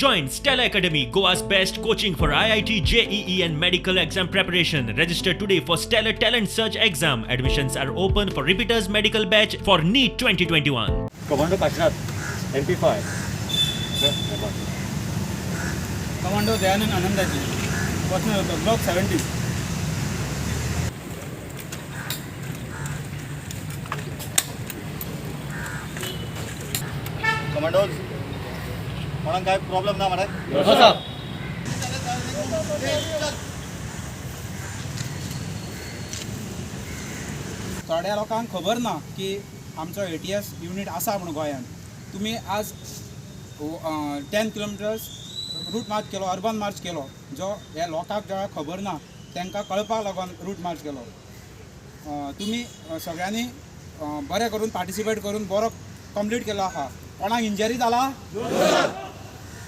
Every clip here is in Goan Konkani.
Join Stella Academy, Goa's best coaching for IIT, JEE, and medical exam preparation. Register today for Stellar Talent Search exam. Admissions are open for repeaters medical batch for NEET 2021. Commando Kashinath MP5. Commando Dayanand Anandaji, personal होतो, ब्लॉक 70. कमांडोज, कोणाक काय प्रॉब्लेम ना मरे? थोड्या लोकांक खबर ना की आमचो एटीएस युनीट आसा म्हणून गोंयांत. तुमी आज 10 किलोमिटर्स रूट मार्च केलो, अर्बन मार्च केलो, जो ह्या लोकांक ज्या खबर ना तांकां कळपाक लागून रूट मार्च केलो. तुमी सगळ्यांनी बरें करून पार्टिसिपेट करून बरो कंप्लीट केलो आहा. कोणाक इंजरी जाला?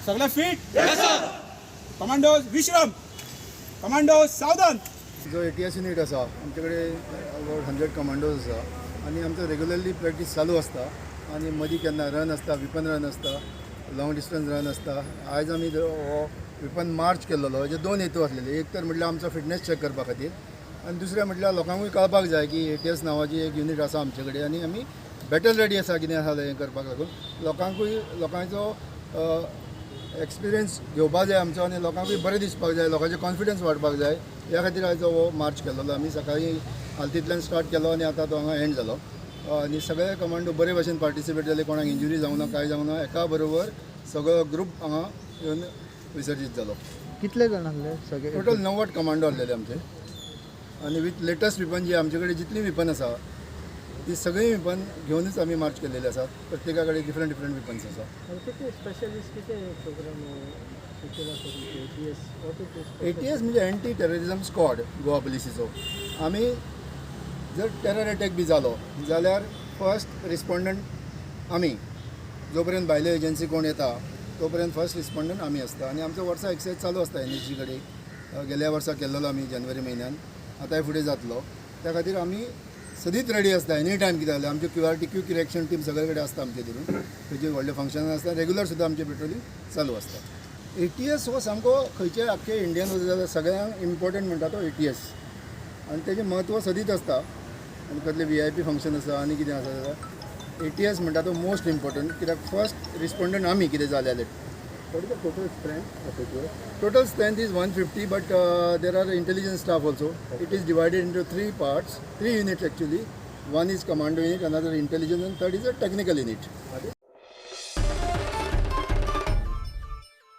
सगळे फिट. कमांडोज विश्रम, कमांडोज सावधान. जो एटीएस युनीट आसा आमचे कडेन, अबाउट 100 कमांडोज आसा आनी आमचो रेगुलरली प्रॅक्टीस चालू आसता आनी मदीं केन्ना रन आसता, विपन रन आसता, लॉंग डिस्टन्स रन आसता. आयज आमी हो विपन मार्च केल्लो, हेजे दोन हेतू आसलेले. एक तर म्हटल्यार आमचो फिटनेस चॅक करपा खातीर आनी दुसरें म्हटल्यार लोकांकूय कळपाक जाय की एटीएस नांवाची एक युनीट आसा आमचे कडेन आनी आमी बॅटल रेडी आसा. कितें आसा हें करपाक लागून लोकांकूय लोकांचो एक्सपिरियन्स घेवपा जाय आमचो आनी लोकांकूय बरें दिसपाक जाय, लोकांचें कॉन्फिडन्स वाडपाक जाय. ह्या खातीर आयचो हो मार्च केल्लो. आमी सकाळीं आलतींतल्यान स्टार्ट केलो आनी आतां तो हांगा एंड जालो आनी सगळे कमांडो बरे भशेन पार्टिसिपेट जाले. कोणाक इंजुरी जावंक ना, कांय जावंक ना. एका बरोबर सगळो ग्रूप हांगा येवन विसर्जीत जालो. कितले जाण आसले सगळे? टोटल 90 कमांडो आसलेले आमचे आनी विथ लेटस्ट विपन, जी आमचे कडेन जितली विपन आसा ती सगळीं विपन घेवनूच आमी मार्च केलेले आसात. प्रत्येका कडेन डिफरंट डिफरंट विपन्स आसा. आनी कितें स्पेशलिस्ट, कितें प्रोग्राम केला? ATS, what is? ATS म्हणजे एंटी टेररिझम स्क्वॉड गोवा पुलिसीचो. आमी जर टेरर अटॅक बी जालो जाल्यार फर्स्ट रिस्पॉन्डंट आमी. जो पर्यंत भायल्यो एजन्सी कोण येता तो पर्यंत फर्स्ट रिस्पॉन्डंट आमी आसता आनी आमचो वर्सा एक्सरसायज चालू आसता एनएसजी कडेन. गेल्या वर्सा केल्लो आमी जानेवारी म्हयन्यान, आतांय फुडें जातलो. त्या खातीर आमी सदींच रेडी आसता. एनी टायम कितें जालें, आमच्यो QRT, quick reaction team सगळे कडेन आसता आमचे धरून. खंयचे व्हडले फंक्शन आसता, रेगुलर सुद्दां आमचें पेट्रोलिंग चालू आसता. एटीएस हो सामको खंयच्याय आख्खे इंडियन वचत जाल्यार सगळ्यांक इम्पॉर्टंट म्हणटा तो एटीएस आनी तेजें म्हत्व सदींच आसता. आनी कसलें व्हीआयपी फंक्शन आसा आनी कितें आसा जाल्यार एटीएस म्हणटा तो मोस्ट इम्पॉर्टंट, कित्याक फर्स्ट रिस्पॉन्डंट आमी कितें जालें जाल्यार. What is the total strength of ATS? Total strength is 150, but there are intelligence staff also. It is divided into three parts, three units actually. One is commando unit, another intelligence, and third is a technical unit.